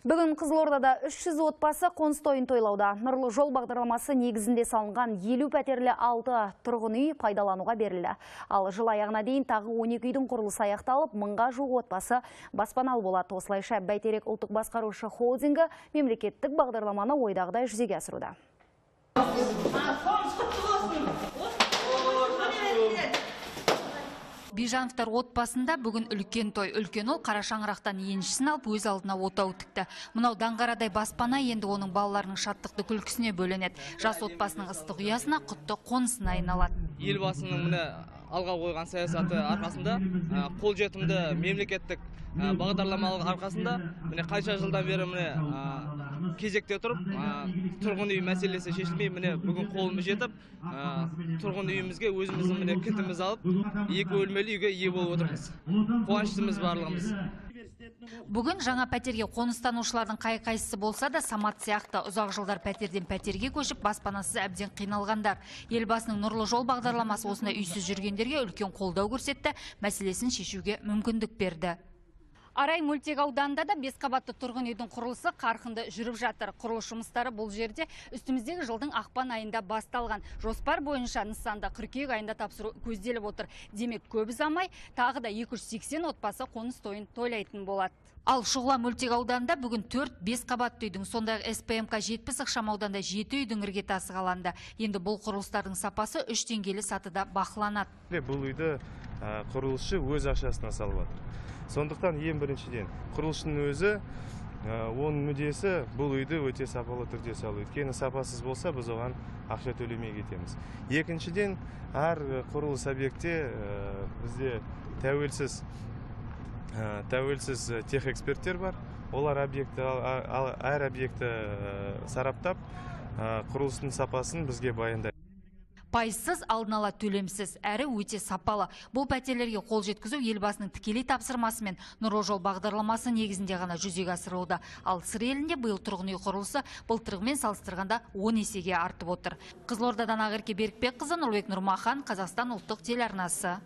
Бүгін Қызылордада 300 отбасы қоныс тойын тойлауда. Нұрлы жол бағдарламасы негізінде салынған 50 пәтерлі 6 тұрғын үй пайдалануға берілді. Ал жыл аяғына дейін тағы 12 үйдің құрылысы аяқталып, мыңға жуық отбасы баспаналы болады. Осылайша Бәйтерек ұлттық басқарушы холдингі мемлекеттік бағдарламаны ойдағыдай жүзеге асыруда. Бижановтар отбасында бүгін үлкен той. Үлкен ұл қара шаңырақтан еншісін алып өз алдына отау тікті. Мынау даңғарадай баспана енді оның балаларының шаттықты күлкісіне бөленеді. Жас отбасының ыстық ұясына, құтты қонысына айналады. Елбасының міне алға қойған саясаты арқасында, қолжетімді мемлекеттік бағдарламалық арқасында міне қанша жылдан бері міне кезекте тұрып, тұрғын үй мәселесі шешілмей, міне бүгін қолымыз жетіп, тұрғын үйімізге өзіміздің міне кілтімізді алып, 2 бөлмелі үйге ие болып отырмыз. Қуаныштымыз барлығымыз. Бүгін жаңа пәтерге қоныстанушылардың қай-қайсысы болса да Самат сияқты ұзақ жылдар пәтерден пәтерге көшіп, баспанасыз әбден қиналғандар. Елбасының Нұрлы жол бағдарламасы осындай үйсіз жүргендерге үлкен қолдау көрсетті, мәселесін шешуге мүмкіндік берді. Арай мөлтек ауданында да 5 қабатты тұрғын үйдің құрылысы қарқынды жүріп жатыр. Құрылыс жұмыстары бұл жерде үстіміздегі жылдың ақпан айында басталған. Жоспар бойынша нысанды қыркүйек айында тапсыру көзделіп отыр. Демек, көп ұзамай тағы да 280 отбасы қоныс тойын тойлайтын болады. Ал Шұғыла мөлтек ауданында бүгін 4-5 қабатты үйдің, сондай-ақ СПМК 70 ықшам ауданда 7 үйдің іргетасы қаланды. Енді бұл құрылыстардың сапасы 3 деңгейлі сатыда бақыланады. Бұл үйді құрылысшы өз ақшасына салып жатыр. Сондықтан ең біріншіден құрылысшының өзі, оның мүддесі бұл үйді өте сапалы түрде салу. Өйткені сапасыз болса, біз оған ақша төлемей кетеміз. Екіншіден, әр құрылыс объектте бізде тәуелсіз техэксперттер бар. Олар әр объекті сараптап, құрылыстың сапасын бізге баяндайды. Пайызсыз, алдын ала төлемсіз, әрі өте сапалы. Бұл пәтерлерге қол жеткізу елбасының тікелей тапсырмасымен Нұрлы жол бағдарламасы негізінде ғана жүзеге асырылуда. Ал Сыр елінде биыл тұрғын үй құрылысы былтырғымен салыстырғанда 10 есеге артып отыр. Қызылордадан Ақерке Берікбекқызы, Нұрбек Нұрмахан, Қазақстан ұлттық телеарнасы.